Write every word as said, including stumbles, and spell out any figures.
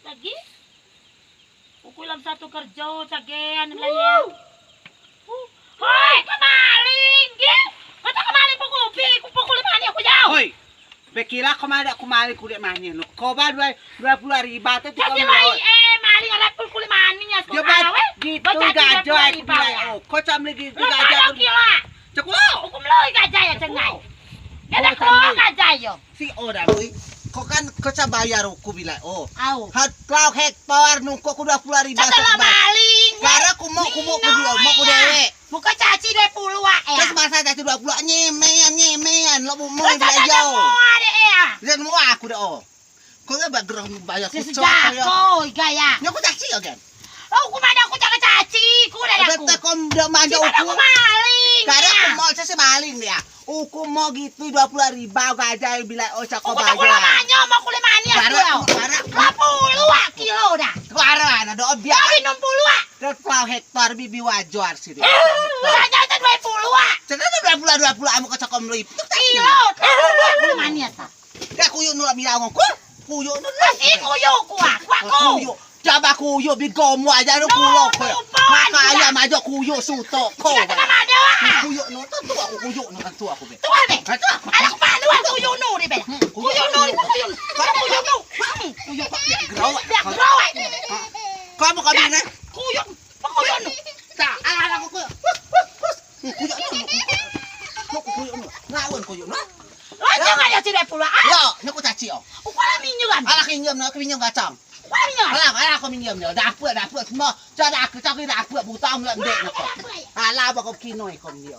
Lagi? Uku lem satu kerjo cagean lagi. Hoi, kemaling gi. Kata kemaling pukul bi, pukul lima ni uku jauh. Hoi. Bekila ko madeak ku maling kulit maning lu. Ko ba dua, dua puluh riba tu. Jadi lai eh maling ada pukul lima ni ya. Dia ba gitu gajo aku bilai. Oh, ko cak melei gitu gajo aku. Kila. Cekulo. Uku melei gajo ya cengai. Dia dah ko gajo yo. Si o dah lui. Ko kan ko cak bayar uku bilai o. Au. Hat lau hektar nungko ku dua puluh riba. Kata lo maling. Lara ku mo ku mo ku dua mo ku dewek. Bukan caci dua puluh ah ya. Terus masa caci dua puluh nyemen nyemen lo bu mo bilai yo. Dan mo aku dah o. Ko nggak bagerong bayar kucok ya. Ko gaya. Nyo ku caci yo gen. Oh, ku mana aku jangan caci, ku dah aku. Betul kom dah manja uku. Aku maling. Karena aku mau caci maling dia. Uku mo gitu dua puluh riba gajo bilai o cako bajo. Uku cako manyo mo kulit maning aku. Karena aku. Dua puluh ah kilo dah. Karena ada obiak. Tapi enam puluh ah. Dua puluh hektar bibi wajar sih dia. Banyak itu dua puluh ah. Cerita dua puluh dua puluh amu ko cako melei. Kilo. Dua puluh kulit maning ah. Kak kuyuk nulak milau ngon ku. Kuyuk nulak. Masih kuyuk kuak. Kuak ku. Kuyuk. Coba kuyuk bi gomo aja lu kulo ko. Makaya majo kuyuk sutok ko. Kuyuk nu tentu aku kuyuk nu tentu aku be. Tuan be. Anak padu aku kuyuk nu di be. Kuyuk nu di kuyuk. Kuyuk nu. Kuyuk kak biak gerawak. Biak gerawak. Kamu kami ne. Kuyuk. Kuyuk nu. Tak, alah aku kuyuk. Kuyuk nu. Kuyuk nu. Ngawen kuyuk nu. Lanjut aja tidak pula. Yo, nyo ku caci o. Ukala minjem kan? Alah minjem no, minjem kacang. Ukala minjem. Alah, alah aku minjem no. Dapur, dapur semua. Cara aku cari dapur butang lek dek no. Alah bako kino ikon dia.